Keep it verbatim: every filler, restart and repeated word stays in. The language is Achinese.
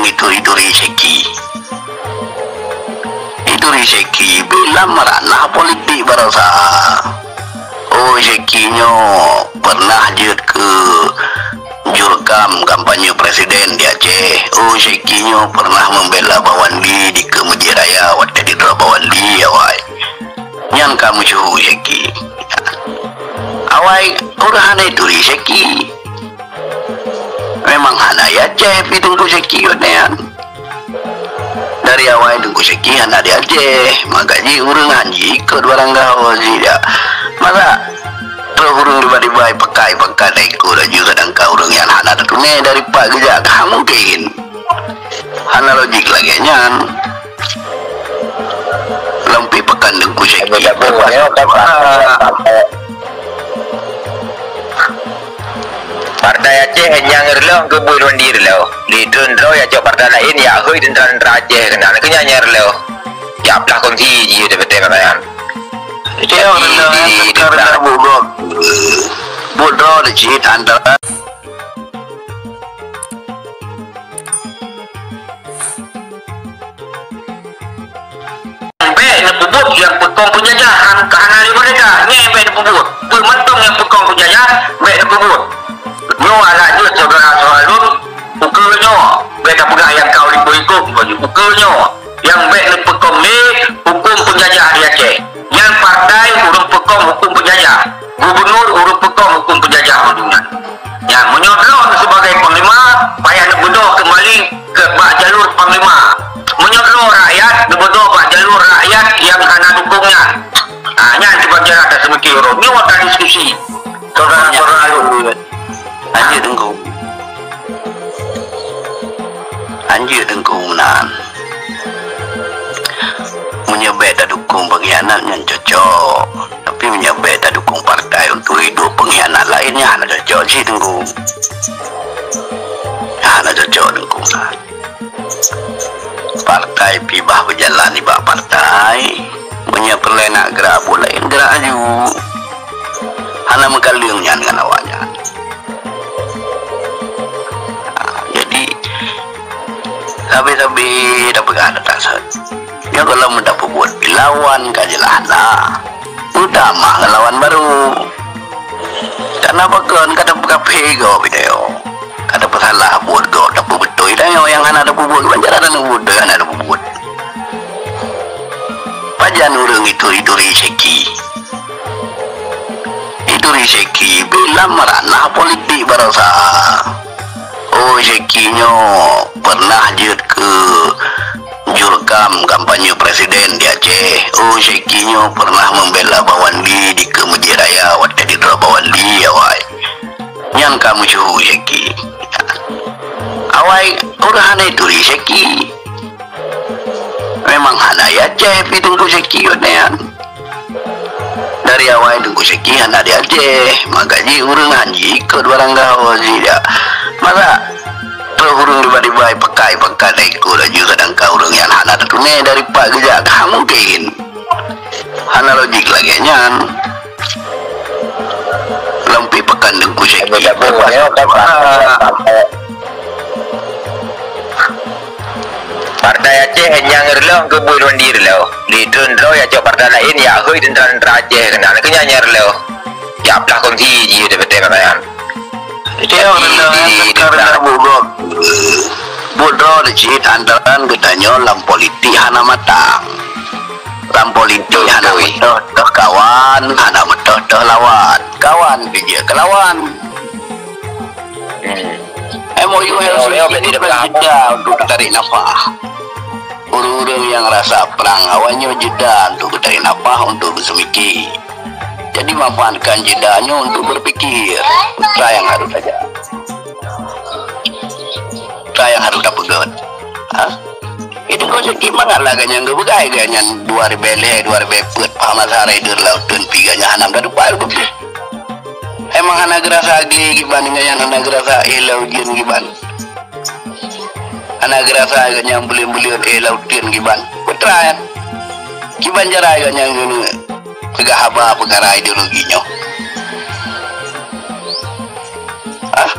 Itu, itu Rizeki. Itu Rizeki bilang meranah politik barosa. Oh, Rizeki nyoe pernah jeuet keu jurkam kampanye presiden di Aceh. Oh, Rizeki nyoe pernah membela Bawandi di keu Masjid Raya watèe didroe Bawandi awai. Nyan ka meusyeuhu Rizeki. Awai ureueng hana itu Rizeki. Memang hana ya Aceh pi Teungku Zaki nyan. Dari awai Teungku Zaki hana di Aceh, maka ji ureueng han ji ikot barang gahawa ji dak. Masa troh ureueng tiba-tiba pakai-pakai dak ikot laju, sedangkan ureueng nyan hana tatuné dari pat geujak, ka mungkin. Hana logik lagèe nyan. Lom pi pakan Teungku Zaki. Partai Aceh nyang reulôh keu bui lundi reulôh. Di treun droe ya cok partai laén ya hôi tentara-tentara Aceh keunan keu nyan nyang reulôh. Ya plah kongsi ji di beutôi makanan. Di, di, di, di, buet droe. Buet droe di cit antara Bèk neupeubuet nyang peukong peunjajah, han-, hana lé meurdeka. Nyan bèk neupeubuet. Peue mantong nyang peukong peunjajah, bèk neupeubuet. Nyoe aneuk jeuet syedara-syedara lôn, ukeue nyoe, bèk tapeugah nyang ka likot-likot, ukeue nyoe, nyang bèk neupeukong lé hukôm peunjajah di Aceh. Nyan partai ureueng peukong hukôm peunjajah. Gubunur ureueng peukong hukôm peunjajah mandum nyan. Nyan, meunyoe droe sibagai panglima, payah neubeudôh keumbali keu bak jalur panglima. Meunyoe droe rakyat, neubeudôh bak jalur rakyat nyang hana dukung nyan. Ha, nyan cuba cara taseumiké uroe nyoe tadiskusi. Saudara-saudara lôn, lanjut Teungku. Anjeuk Teungku meunan. Meunyoe bèk tadukung pengkhianat nyan cocok, tapi meunyoe bèk tadukung partai untuk hidup pengkhianat laén nyan hana cocok cit Teungku. Hana cocok Teungku meunan. Partai pih bah beujalan nibak partai. Meunyoe peureulèe nak geurak buet laén, geurak aju. Hana meukaleueng nyan ngon awaknyan. Ha, jadi, sabe-sabe tapeugah teuh that. Nyoe gohlom tapeubuet pih lawan ka jeulaih na. Utamah ngon lawan barô. Kana pakon ka tapeukaphé gob tanyoe. Ka tapeusalah buet gob, tapeubeutôi tanyoe nyang hana tapeubuet. Ban cara tanyoe buet, hana tapeubuet. Pajan ureueng itu, itu Rizeki. Itu Rizeki bilang meranah politik barosa. Oh, Rizeki nyoe pernah jeuet keu jurkam kampanye presiden di Aceh. Oh, Rizeki nyoe pernah membela Bawandi di keu Masjid Raya watèe didroe Bawandi awai. Nyan ka meusyeuhu Rizeki. Awai ureueng hana itu Rizeki. Memang hana ya Aceh pi Teungku Zaki nyan. Dari awai Teungku Zaki hana di Aceh, maka ji ureueng han ji ikot barang gahawa ji dak. Masa troh ureueng tiba-tiba pakai-pakai dak ikot laju, sedangkan ureueng nyan hana tatuné dari pat geujak, ka mungkin. Hana logik lagèe nyan. Lom pi pakan Teungku Zaki. Partai Aceh nyang reulôh keu bui lundi reulôh. Di treun droe ya cok partai laén ya hôi tentara-tentara Aceh keunan keu nyan nyang reulôh. Ya plah kongsi ji di beutôi makanan. Di, di, di, di, buet droe. Buet droe di cit antara geutanyoe lam politik hana matang. Lam politik hana meutoh-toh kawan, hana meutoh-toh lawan. Kawan pih jeuet keu lawan. Hmm. M O U harus jeda untuk tarik nafas. Ureueng-ureueng nyang rasa prang, awaknyoe jeda untuk tarik nafas, untuk beuseumiké. Jadi, manfaatkan jeda nyoe untuk berpikir. Peue nyang harôh tajak. Peue nyang harôh tapeugèt. Ha? Itu konsep mangat lah gobnyan geupeugah, gobnyan dua ribèe lhèe, dua ribèe peuet, Pak Ahmad Sa'ari deuh lam uteuen pi gobnyan hana meudadupat geupeugah. Emang hana geurasa glé kiban, gobnyan hana geurasa éh lam ujeuen kiban. Hana geurasa gobnyan buleuen-buleuen éh lam uteuen kiban. Peue teuma, kiban jaroe gobnyan geuneuk peugah haba peukara ideologi nyoe. Hah?